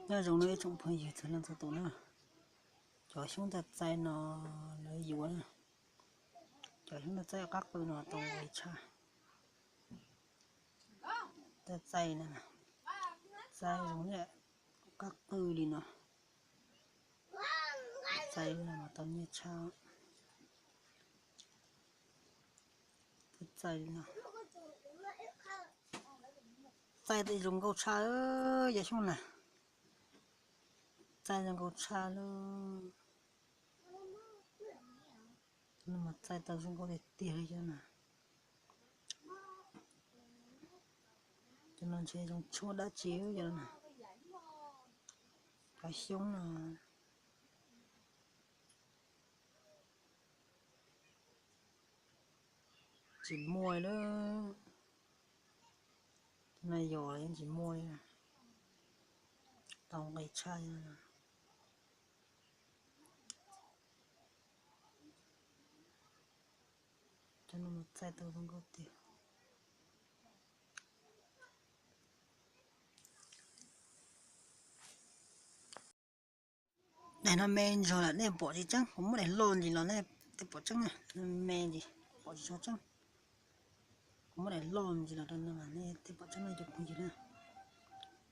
Nyob zoo nawb ib tsoom phooj ywg txhua leej txhua tus na. Cov xyoob txaij txaij no lawv yuav na. Cov xyoob txaij txaij qab qw no tau nqi tshaj. Txaij txaij na, txaij zoo li qab qw li no. Txaij no mas tau nyiaj tshaj. Txaij li no, txaij zoo nkauj tshaj, yog xyoob na. Txaij zoo nkauj tshaj lawm. Txaij tau zoo nkauj tiag tiag li cov na. Cov no ntshe zoo tshuaj dab tsi cov na. Cov xyoob no tsis muaj lawm. Cov no yog yeej tsis muaj li. Tau nqi tshaj. Cov no txaij tau zoo nkauj tiag. Daim no me ntsoog lawm nej pom tsis tseeb, kuv muab daim loj ntsis los nej thiaj pom tseeb na. Me ntsis pom tsis tshua tseeb. Kuv muab daim loj ntsis los rau nej thiaj pom tseeb no cov phooj ywg na.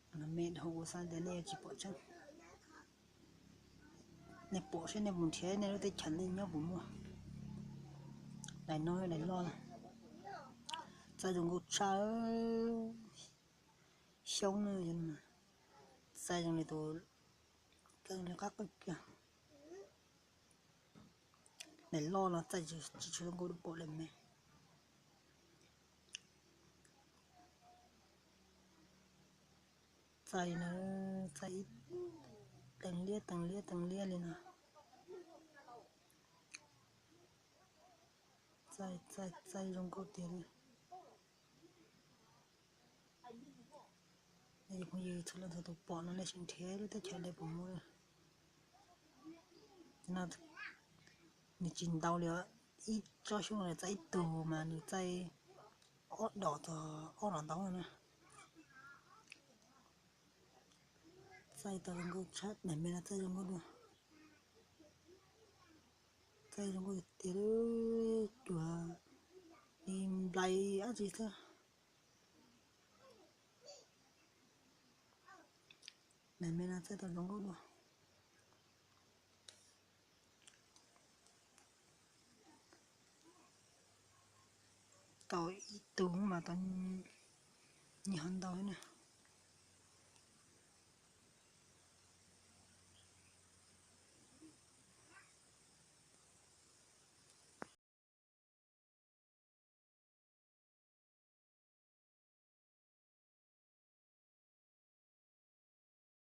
Daim no me dhau kuv xav tias nej yuav tsis pom tseeb. Nej pom seb nej mus nrhiav nej lub teb chaws nej nyob puas muaj. Daim no daim loj, txaij zoo nkauj tshaj. Xyoob na, txaij zoo li tus, txaij zoo li qab qw kiag. Daim loj los txaij tsis tshua zoo nkauj, pom daim me. Txaij na, txaij teev liab teev liab teev liab li no. Txaij txaij txaij zoo nkauj tiag li. Nej cov phooj ywg txhua leej txhua tus pom no nej sim nrhiav lub teb chaws nej puas muaj. Nws tsis ntau li, ib tsob xyoob no txaij ib tug mas nws txaij ob dos txog ob dos ntau na. Txaij tau zoo nkauj tshaj, daim me no txaij zoo nkauj dua. Txaij zoo nkauj tiag tiag, cuag li nplai dab tsi xwb. Daim me no txaij tau zoo nkauj dua. Tau ib tug mas tau nyiaj ho ntau na.